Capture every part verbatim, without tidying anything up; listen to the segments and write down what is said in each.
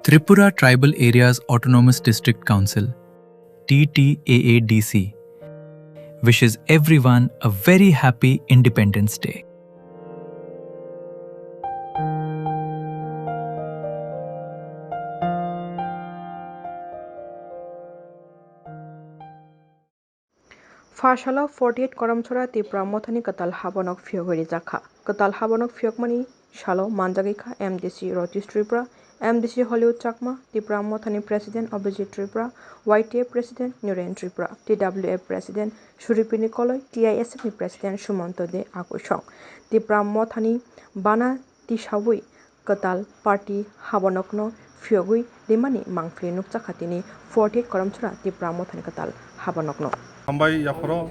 Tripura Tribal Areas Autonomous District Council, T T A A D C, wishes everyone a very happy Independence Day. Pha salo forty eight Koramchara Tipra Mothani kwtal habanok phiyogwi rijak kha. Kwtal habanok phiyokmani salo manjagwi kha M D C Rotish Tripura, M D C Hollywood Chakma, Tipra Mothani President Abhijit Tripura, Y T F President Niren Tripura, T W F President Suripini Koloi, T I S F ni President Sumanto De Akusong. Tipra Mothani bana tisawi kwtal party habanokno phiyogwi rimani mangpili nukjakha tini forty eight Koramchara Tipra Mothani kwtal habanokno. Hambai yaphoro,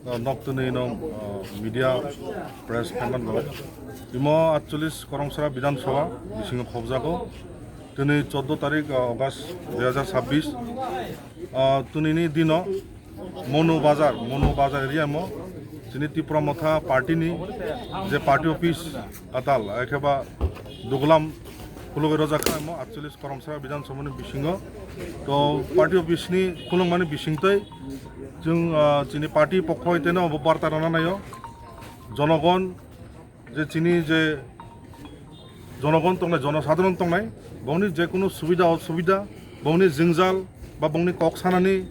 uh, nok twnwi no, uh, media press khaimani bagwi. Imo aatcholish Koramchara Bidhan Sabha bisingo khobjago. Tini chordo tarik, uh, August dui hazar sabbish. Uh, tinini dino Monu Bazar, Monu Bazar area mo chini Tipra Motha party ni je party office atal, ekheba dugulam khulugwi rojak kha mo aatcholish Koramchara Bidhan Sabha ni bisingo. To party office ni khulungmani bisingtwi chwng, ah, chini party pokho teno bo barta rwna naio. Jonogon je chini je jonogon tongnai, jonosadharon tongnai, bongni je kunu subida osubida, bongni jwngjal ba bongni kok sanani,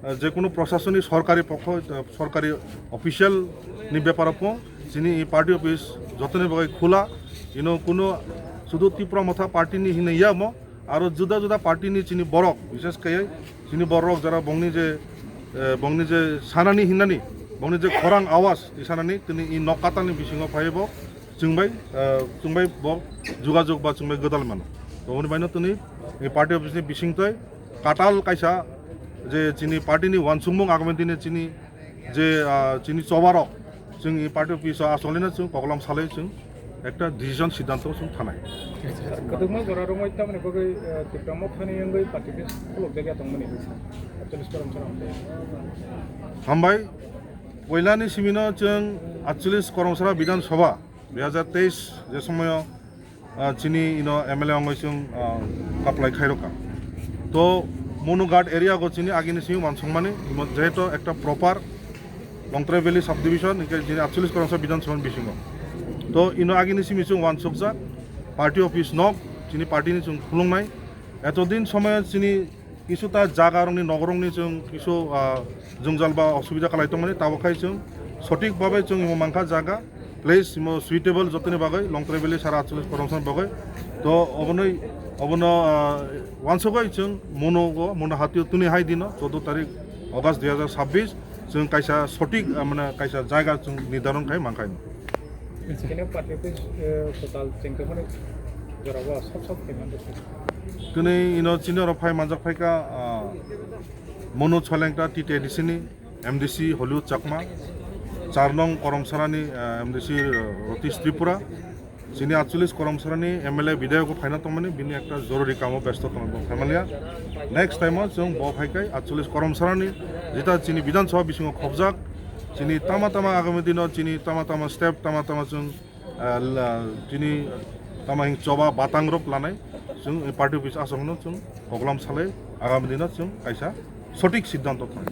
eh, je kunu proshasoni sorkari pokho, eh, sorkari official ni beparo pho chini e party office jotoni bagwi khula, ino kunu sudu Tipra Motha party ni hinwi ya mo, aro juda juda party ni chini borok, bishes kaiye chini borok jara bongni je, eh, bongni je sanani hinani, bongni je khorang awas isanani tini i nok katalni bisingo phaibo chwngbai, eh, chwngbai bo jugajog ba chwngbai gwdal mano. To boni baino tini i party office ni bisingtwi katal kaisa je chini party ni wansukmung agami dine chini je, ah, chini chobarok chwng i party office o asolino chwng koklam salai chwng ekta decision siddhanto chwng thanai. Kwdwkma jora rwngwi tamoni bagwi, eh, Tipra Mothani wngwi party office khulukjakya tongmani aatcholish Koramchara. Hambai, poilani simino chwng aatcholish Koramchara Bidhan Sabha dui hazar teis je somoyo, ah, chini ino M L A wngwi chwng, ah, apply khairokha. To Monu Ghat area go chini agini simi wansukmani, imo jehetu ekta proper Longtrai Valley subdivision, hinkhe chini aatcholish Koramchara Bidhan Sabha ni bisingo. To ino agini simi chwng wansukjak, party office nok, chini party ni chwng khulungnai. Etodin somoyo chini kisu ta jaga rokni, nogorokni chwng kisu, ah, jwngjal ba osubida kalai tongmani, tabok khai chwng sothik babe chwng imo mankha jaga, place imo suitable jotoni bagwi, Longtrai Valley sara aatcholish Koramchara bagwi. To obonoi, obono, ah, wansugwi chwng Monu go, Monu hatio tuni hai dino, chordo tarik August dui hazar sabbish, chwng kaisa sothik, ah, mane kaisa jaga chwng nirdaron khai mankhaino. Chini party office, eh, kwtal chengkhe mani jorao sop sop khe manjak kha. Tini ino chini oro phai manjak phaikha, ah, Monu Cholengta T T A D C ni, M D C Hollywood Chakma, char nong Koramchara ni, ah, M D C Rotish Tripura, chini aatcholish Koramchara ni M L A bidhayok bo phaina tongmani, bini ekta jorori kamo besto tongmani bo phaimaliya. Next time o chwng bo phaikhai aatcholish Koramchara ni jeta chini Bidhan Sabha bisingo khobjak, chini tama tama agami dino chini tama tama step, tama tama chwng, ah, la, chini tama hing choba batang rok lanai, chwng party office asongno chwng koklam salai agami dino chwng kaisa sothik siddhanto thang.